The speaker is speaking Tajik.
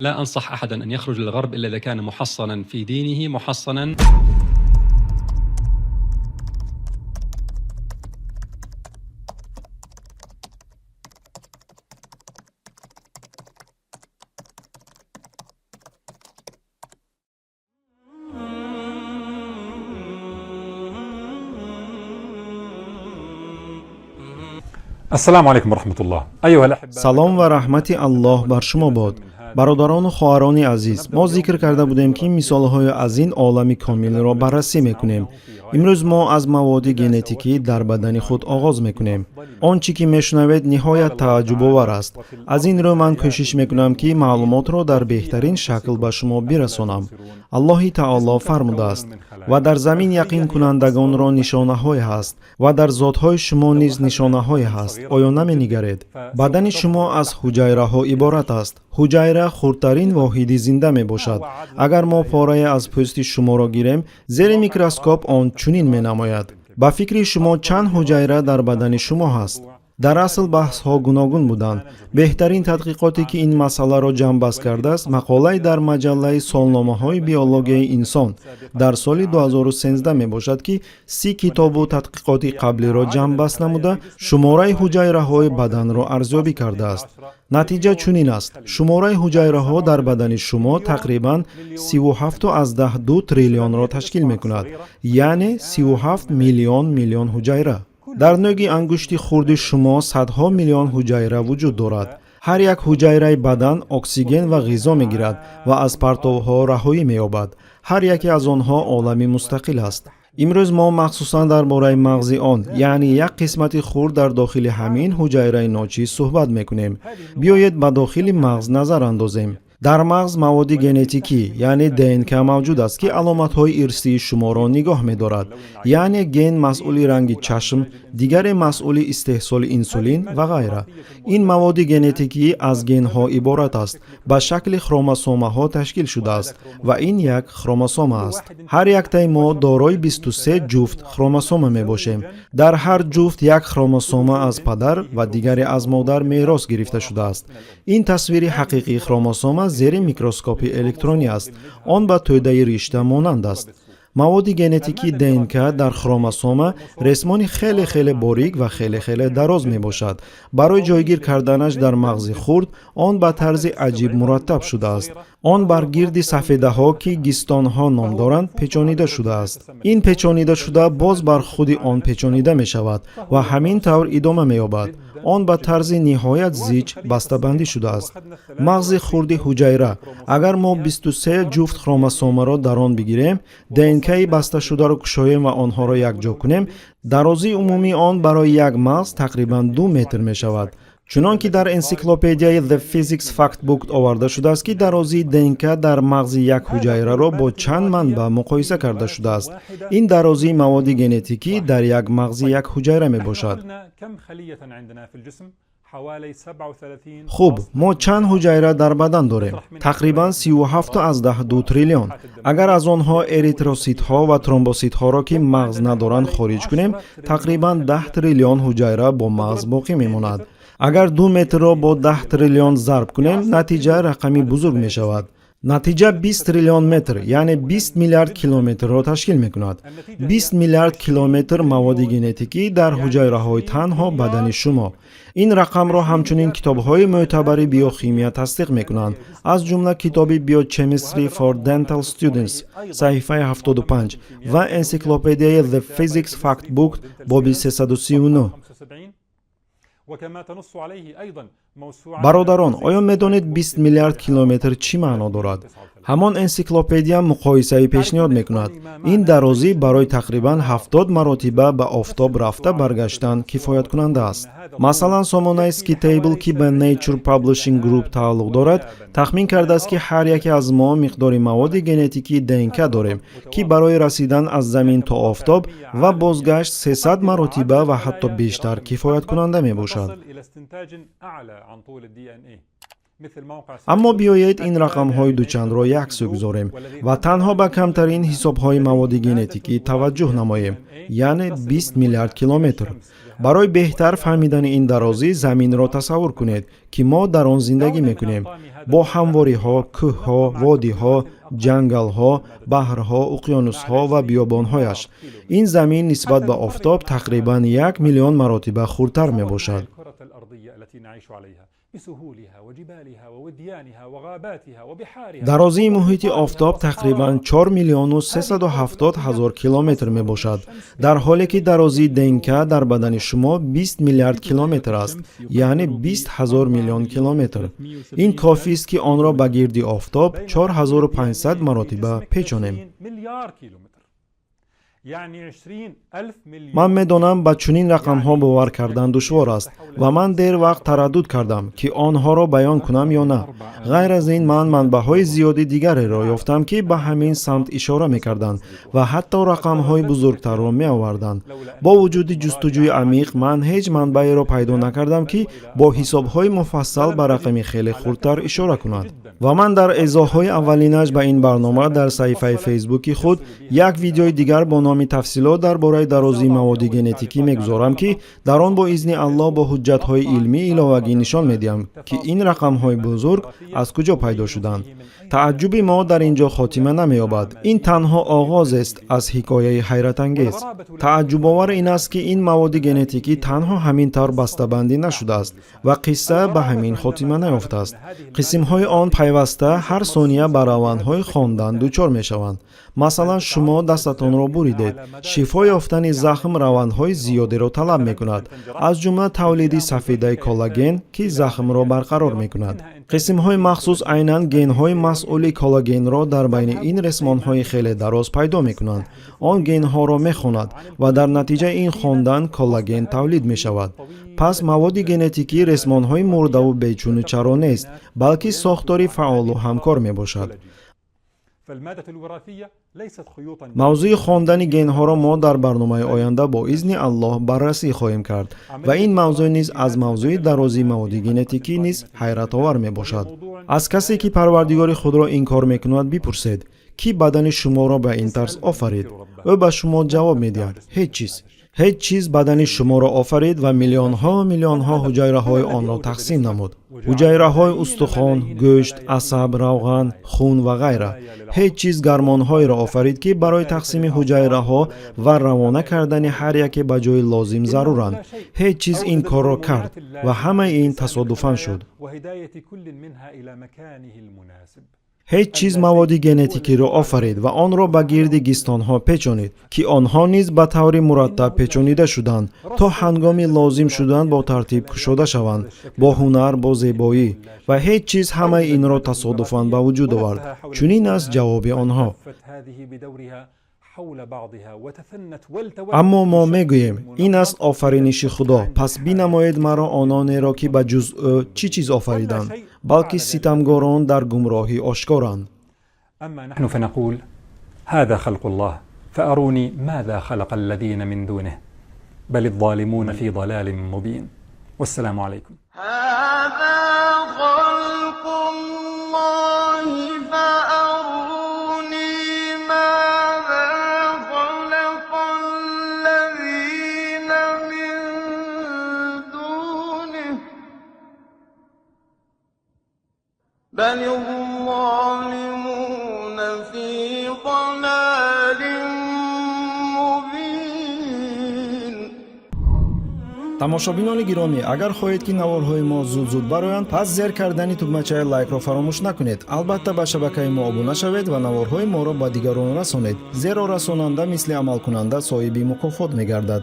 لا أنصح أحدا أن يخرج للغرب إلا إذا كان محصنا في دينه، محصنا. السلام عليكم ورحمة الله أيها الأحبة. Салом ва раҳмати Аллоҳ бар шумо бод. Бародарону хоҳарони азиз, мо зикр карда будем, ки мисолҳои аз ин олами комилро баррасӣ мекунем. Имрӯз мо аз маводи генетикӣ дар бадани худ оғоз мекунем. Он чӣ ки мешунавед, ниҳоят тааҷҷубовар аст. Аз ин рӯ ман кӯшиш мекунам, ки маълумотро дар беҳтарин шакл ба шумо бирасонам. Аллоҳи таоло фармудааст: «Ва дар замин яқинкунандагонро нишонаҳое ҳаст ва дар зотҳои шумо низ нишонаҳое ҳаст. Оё наменигаред?» Бадани шумо аз ҳуҷайраҳо иборат аст. Ҳуҷайра хурдтарин воҳиди зинда мебошад. Агар мо порае аз пӯсти шуморо гирем, зери микроскоп он чунин менамояд. Ба фикри шумо, чанд ҳуҷайра дар бадани шумо ҳаст? Дар асл баҳсҳо гуногун буданд. Беҳтарин тадқиқоте, ки ин масъаларо ҷамъбаст кардааст, мақолае дар маҷаллаи солномаҳои биологияи инсон дар соли 2013 мебошад, ки 30 китобу тадқиқоти қаблиро ҷамъбаст намуда, шумораи ҳуҷайраҳои баданро арзёбӣ кардааст. Натиҷа чунин аст: шумораи ҳуҷайраҳо дар бадани шумо тақрибан 37,2 триллионро ташкил мекунад, яъне 37 миллион миллион ҳуҷайра. Дар нӯги ангушти хурди шумо садҳо миллион ҳуҷайра вуҷуд дорад. Ҳар як ҳуҷайраи бадан оксиген ва ғизо мегирад ва аз партовҳо раҳоӣ меёбад. Ҳар яке аз онҳо олами мустақил аст. Имрӯз мо махсусан дар бораи мағзи он, яъне як қисмати хурд дар дохили ҳамин ҳуҷайраи ночиз суҳбат мекунем. Биёед, ба дохили мағз назар андозем. Дар мағз маводи генетикӣ, яъне ДНК мавҷуд аст, ки аломатҳои ирсии шуморо нигоҳ медорад. Яъне ген масъули ранги чашм, дигаре масъули истеҳсоли инсулин ва ғайра. Ин маводи генетикӣ аз генҳо иборат аст, ба шакли хромосомаҳо ташкил шудааст ва ин як хромосома аст. Ҳар яктаи мо дорои 23 ҷуфт хромосома мебошем. Дар ҳар ҷуфт як хромосома аз падар ва дигаре аз модар мерос гирифта шудааст. Ин тасвири ҳақиқии хромосома зери микроскопи электронӣ аст. Он ба тӯдаи ришта монанд аст. Маводи генетикии ДНК дар хромосома ресмони хеле хеле борик ва хеле хеле дароз мебошад. Барои ҷойгир карданаш дар мағзи хурд он ба тарзи аҷиб мураттаб шудааст. Он бар гирди сафедаҳо, ки гистонҳо ном доранд, печонида шудааст. Ин печонида шуда боз бар худи он печонида мешавад ва ҳамин тавр идома меёбад. Он ба тарзи ниҳоят зич бастабандӣ шудааст. Мағзи хурди ҳуҷайра, агар мо 23 ҷуфт хромосомаро дар он бигирем, ДНКи басташударо кушоем ва онҳоро якҷо кунем, дарозии умумии он барои як мағз тақрибан 2 метр мешавад. Чунон ки дар энсиклопедияи The Physics Factbook оварда шудааст, ки дарозии ДНК дар мағзи як ҳуҷайраро бо чанд манбаъ муқоиса карда шудааст. Ин дарозии маводи генетикӣ дар як мағзи як ҳуҷайра мебошад. Хуб, мо чанд ҳуҷайра дар бадан дорем? Тақрибан 37,2 триллион. Агар аз онҳо эритроситҳо ва тромбоситҳоро, ки мағз надоранд, хориҷ кунем, тақрибан 10 триллион ҳуҷайра бо мағз боқӣ мемонад. Агар 2 метрро бо 10 триллион зарб кунем, натиҷа рақами бузург мешавад. Натиҷа 20 триллион метр, яъне 20 миллиард километрро ташкил мекунад. 20 миллиард километр маводи генетикӣ дар ҳуҷайраҳои танҳо бадани шумо. Ин рақамро ҳамчунин китобҳои мӯътабари биохимия тасдиқ мекунанд, аз ҷумла китоби Biochemistry for Dental Students, саҳифаи 75, ва энсиклопедияи The Physics Factbook, боби 339. Бародарон, оё медонед, 20 миллиард километр чӣ маъно дорад? Ҳамон энсиклопедия муқоисавӣ пешниҳод мекунад: ин дарозӣ барои тақрибан 70 маротиба ба офтоб рафта баргаштан кифояткунанда аст. Масалан, сомонаи Scitable, ки ба Nature Publishing Group тааллуқ дорад, тахмин кардааст, ки ҳар яке аз мо миқдори маводи генетикии ДНК дорем, ки барои расидан аз замин то офтоб ва бозгашт 300 маротиба ва ҳатто бештар кифояткунанда мебошад. Аммо биёед ин рақамҳои дучандро як сӯ гузорем ва танҳо ба камтарин ҳисобҳои маводи генетикӣ таваҷҷӯҳ намоем, яъне 20 миллиард километр. Барои беҳтар фаҳмидани ин дарозӣ заминро тасаввур кунед, ки мо дар он зиндагӣ мекунем, бо ҳамвориҳо, кӯҳҳо, водиҳо, ҷангалҳо, баҳрҳо, уқёнусҳо ва биёбонҳояш. Ин замин нисбат ба офтоб тақрибан 1 миллион маротиба хурдтар мебошад. Дарозии муҳити офтоб тақрибан 4 миллиону 370 ҳазор километр мебошад, дар ҳоле ки дарозии ДНК дар бадани шумо 20 миллиард километр аст, яъне 20 ҳазор миллион километр. Ин кофист, ки онро ба гирди офтоб 4500 маротиба печонем. Ман медонам, ба чунин рақамҳо бовар кардан душвор аст ва ман дер вақт тараддуд кардам, ки онҳоро баён кунам ё на. Ғайр аз ин, ман манбаъҳои зиёди дигареро ёфтам, ки ба ҳамин самт ишора мекарданд ва ҳатто рақамҳои бузургтарро меоварданд. Бо вуҷуди ҷустуҷӯи амиқ, ман ҳеҷ манбаъеро пайдо накардам, ки бо ҳисобҳои муфассал ба рақами хеле хурдтар ишора кунад. Ва ман дар эзоҳҳои аввалинаш ба ин барнома дар саҳифаи фейсбуки худ як видеои дигар бо номи «Тафсилот дар бораи дарозии маводи генетикӣ» мегузорам, ки дар он бо изни Аллоҳ бо ҳуҷҷатҳои илмӣ иловагӣ нишон медиҳам, ки ин рақамҳои бузург аз куҷо пайдо шуданд. Тааҷҷуби мо дар ин ҷо хотима намеёбад. Ин танҳо оғозест аз ҳикояи ҳайратангез. Тааҷҷубовар ин аст, ки ин маводи генетикӣ танҳо ҳамин тавр бастабандӣ нашудааст ва қисса ба ҳамин хотима наёфтааст. Қисмҳои он пайваста ҳар сония ба равандҳои хондан дучор мешаванд. Масалан, шумо дастатонро буридед. Шифо ёфтани захм равандҳои зиёдеро талаб мекунад, аз ҷумла тавлиди сафедаи коллаген, ки захмро барқарор мекунад. Қисмҳои махсус, айнан генҳои масъули коллагенро дар байни ин ресмонҳои хеле дароз пайдо мекунанд. Он генҳоро мехонад ва дар натиҷаи ин хондан коллаген тавлид мешавад. Пас маводи генетикӣ ресмонҳои мурдаву бечуну чаро нест, балки сохтори фаъолу ҳамкор мебошад. Мавзӯи хондани генҳоро мо дар барномаи оянда бо изни Аллоҳ баррасӣ хоҳем кард ва ин мавзӯъ низ аз мавзӯи дарозии маводи генетикӣ низ ҳайратовар мебошад. Аз касе, ки Парвардигори худро инкор мекунад, бипурсед: «Кӣ бадани шуморо ба ин тарз офарид?» Ӯ ба шумо ҷавоб медиҳад: «Ҳеҷ чиз». Ҳеҷ чиз бадани шуморо офарид ва миллионҳо миллионҳо ҳуҷайраҳои онро тақсим намуд, ҳуҷайраҳои устухон, гӯшт, асаб, равған, хун ва ғайра. Ҳеҷ чиз гормонҳоеро офарид, ки барои тақсими ҳуҷайраҳо ва равона кардани ҳар яке ба ҷои лозим заруранд. Ҳеҷ чиз ин корро кард ва ҳамаи ин тасодуфан шуд. Ҳеҷ чиз маводи генетикиро офарид ва онро ба гирди гистонҳо печонид, ки онҳо низ ба таври мураттаб печонида шуданд, то ҳангоми лозим шудан бо тартиб кушода шаванд, бо ҳунар, бо зебоӣ. Ва ҳеҷ чиз ҳамаи инро тасодуфан ба вуҷуд овард. Чунин аст ҷавоби онҳо. Аммо мо мегӯем: «Ин аст офариниши Худо». Пас бинамоед маро ононеро, ки ба ҷуз ӯ чӣ чиз офариданд, балки ситамгорон дар гумроҳӣ ошкоранд. أما نحن فنقول: هذا خلق الله فأروني ماذا خلق الذين من دونه بل الظالمون في ضلال مبين. والسلام عليكم. هذا خلق الله فأروني ماذا خلق الذين من دونه بل الظالمون في ضلال مبين. Тамошобинони гиромӣ, агар хоҳед, ки наворҳои мо зуд-зуд бароянд, пас зер кардани тугмачаи лайкро фаромӯш накунед. Албатта, ба шабакаи мо обуна шавед ва наворҳои моро ба дигарон расонед, зеро расонанда мисли амалкунанда соҳиби мукофот мегардад.